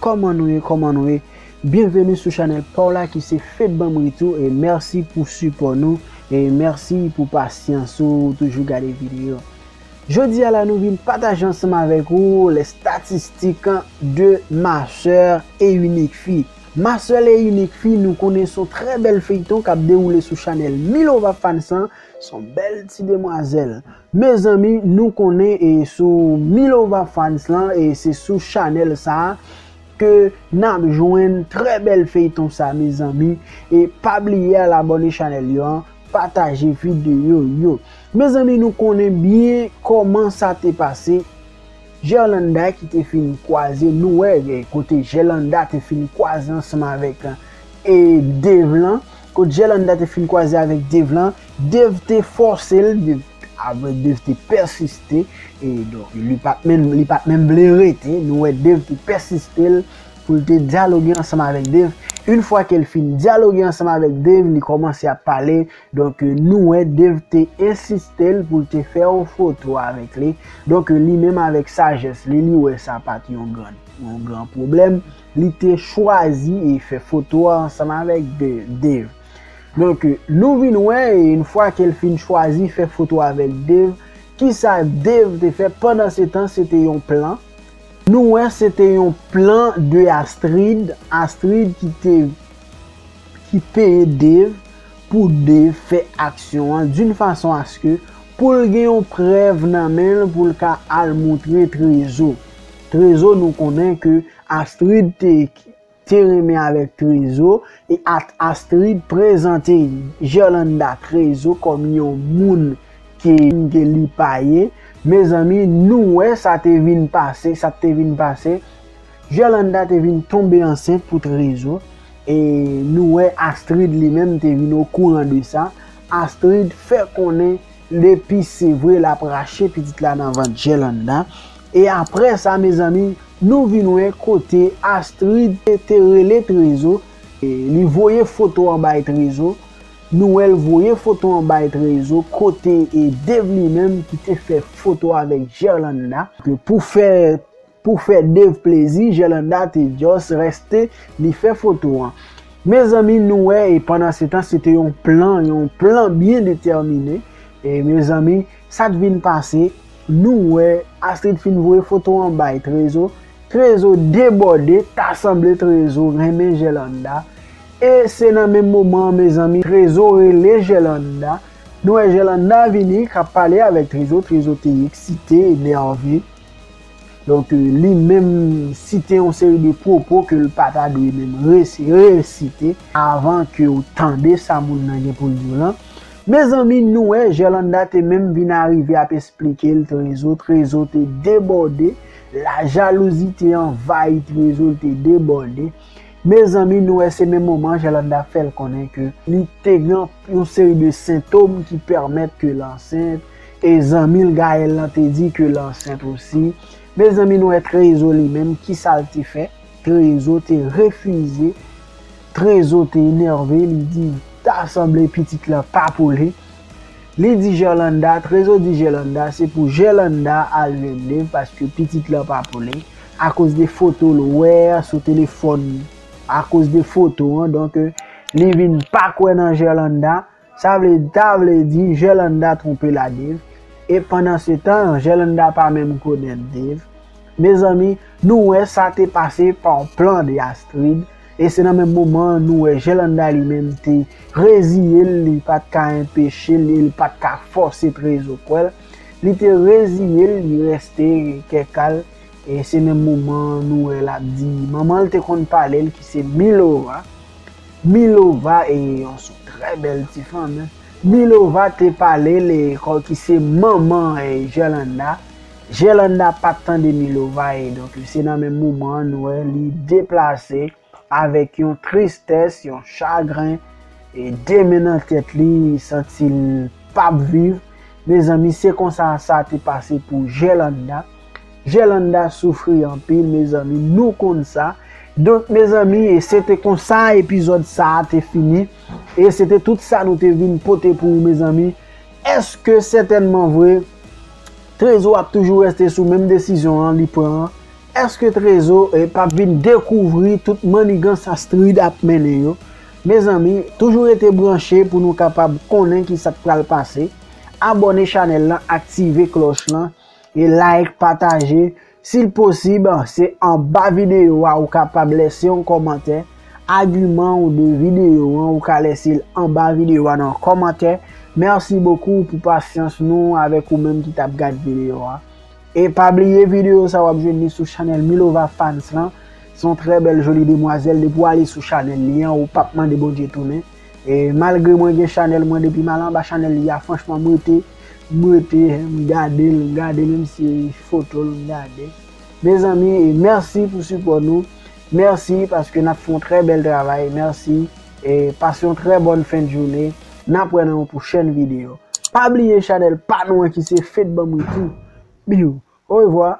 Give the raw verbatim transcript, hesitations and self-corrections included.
Kòman nou ye? Kòman nou ye? Byenveni sou chanèl pa w la ki se Fed Banm Retour e mèsi pou sipò nou e mèsi pou pasyans ou toujou gade videyo. Jodi a la nou vin pataje ansanm avèk ou les statistiques de Ma sœur et Unique Fille. Ma sœur et Unique Fille nou konnen se yon trè bèl feyton k ap dewoule sou chanèl Milova Fans lan, se yon bèl ti demwazèl. Mezanmi, nou konnen e sou Milova Fans lan e se sou chanèl sa a ke n ap jwenn trè bèl feyton sa, mezanmi. E pa bliye al abòne chanèl yo an, pataje videyo yo. Mezanmi, nou konnen byen kòman sa te pase. Gerlanda ki te fin kwaze, nou wè e kote Gerlanda te fin kwaze ansanm avèk e Dave lan. Kot Gerlanda te fin kwaze avèk Dave lan, Dave te fòse l, Dave, avè Dave te pèsiste, e donk li pa t menm, li pa t menm vle rete, nou wè Dave te pèsiste l pou l te dyaloge ansanm avèk Dave. Yon fwa ke l fin dyaloge ansanm avèk Dave, li kòmanse ap pale, donk nou wè Dave te ensiste l pou l te fè yon foto avèk li. Donk li menm avèk sajès li, li wè sa pa t yon gran, yon gran pwoblèm. Li te chwazi e fè foto a ansanm avèk Dave. Donk nou vin wè e yon fwa ke l fin chwazi fè foto avèk Dave, kisa Dave te fè pandan se tan? Se te yon plan. Nou wè se te yon plan de Astrid, Astrid ki te ki peye Dave pou Dave fè aksyon an d'une façon à ce que pou l gen yon prèv nan men l pou l ka al montre Trezo. Trezo nou konnen ke Astrid te te renmen avèk Trezo e Astrid prezante Gerlanda Trezo kòm yon moun ke, ke li pa ye. Mezanmi, nou wè sa te vin pase, sa te vin pase. Gerlanda te vin tonbe ansent pou Trezo e nou wè Astrid li menm te vin okouran de sa. Astrid fè konnen depi se vre l ap rache pitit la nan vant Gerlanda. E apre sa, mezanmi, nou vin wè kote Astrid te, te rele Trezo. E li voye foto an bay Trezo. Nou wè l voye foto an bay Trezo kote e Dave li menm ki te fè foto avèk Gerlanda. Ke pou fè, pou fè Dave plezi, Gerlanda te just reste, li fè foto an. Mezanmi, nou wè e pandan se tan se te yon plan, yon plan byen detèmine. E mezanmi, sa t vin pase, nou wè Astrid fin voye foto an bay Trezo. Trezo debòde, ta sanble Trezo renmen Gerlanda. E se nan menm moman an, mezanmi, Trezo rele Gerlanda. Nou wè Gerlanda vini, k ap pale avèk Trezo. Trezo te eksite, enève. Donk, li menm site yon seri de pwopo ke l pa ta dwe menm resi-, resite avan ke w tande sa moun nan gen pou l di w lan. Mezanmi, nou wè Gerlanda te menm vin arive ap esplike l Trezo. Trezo te debòde, lajalouzi te anvayi Trezo, l te debòde. Mezanmi, nou wè se menm moman Gerlanda fè l konnen ke li te gen yon seri de sentòm ki pèmèt ke l ansent. E zanmi l Gaël lan te di ke l ansent osi. Mezanmi, nou wè Trezo li menm, kisa l te fè? Trezo te refize. Trezo te enève, li di, ta sanble pitit lan pa pou li. Li di Gerlanda, Trezo di Gerlanda, se pou Gerlanda al jwenn Dave paske pitit lan pa pou li. Akoz de foto l wè sou telefòn, akoz de foto an, donk, li vin pa kwè nan Gerlanda. Sa vle, ta vle di Gerlanda twonpe l a Dave. E pandan se tan, Gerlanda pa menm konnen Dave. Mezanmi, nou wè sa te pase pa yon plan de Astrid. E se nan menm moman an, nou wè Gerlanda li menm te reziye l, li pa t ka enpeche l, e li pa t ka fòse Trezo kwè l. Li te reziye l, li reste kèk al. E se menm moman an, nou wè l ap di, manman l te konn pale l ki se Milova. Milova, e yon, se yon trè bèl ti fanm, hein. Milova te pale l, e kò ki se manman, e Gerlanda. Gerlanda pa t tande Milova, e donk, se nan menm moman an, nou wè li deplase avèk yon tristès, yon chagren, e de men nan tèt li, li santi l p ap viv. Mezanmi, se konsa sa te pase pou Gerlanda. Gerlanda soufri anpil, mezanmi, nou konn sa. Donk, mezanmi, e se te konsa epizòd sa a te fini. E se te tout sa nou te vin pote pou ou, mezanmi. Èske sètènman vre, Trezo ap toujou reste sou menm desizyon an li pran an? Èske Trezo eh, p ap vin dekouvri tout mannigans Astrid ap mennen yo? Mezanmi, toujou rete branche pou nou kapab konnen ki sa k pral pase. Abòne chanèl lan, aktive klòch lan, e like, pataje. Si l posib, se anba videyo a ou kapab lese yon kòmantè. Agiman ou de videyo an, ou ka lese l anba videyo a nan kòmantè. Mèsi bokou pou pasyans nou avèk ou menm ki t ap gad videyo a. E pa bliye videyo sa w ap jwenn li sou chanèl Milova Fans lan. Se yon trè bèl joli demwazèl. Depi w ale sou chanèl li an, ou p ap mande Bondye tounen. E malgre mwen gen chanèl mwen depi m al anba chanèl li a, franchman, m rete, m rete, m gade l, m gade menm si foto l, m gade. Mezanmi, e mèsi pou sipò nou. Mèsi paske n ap fè yon trè bèl travay. Mèsi. E pase yon trè bòn fen de jounen. N ap wè nan yon pwochèn videyo. Pa bliye chanèl pa nou an ki se Fed Banm Ritou. Biw. Orevwa.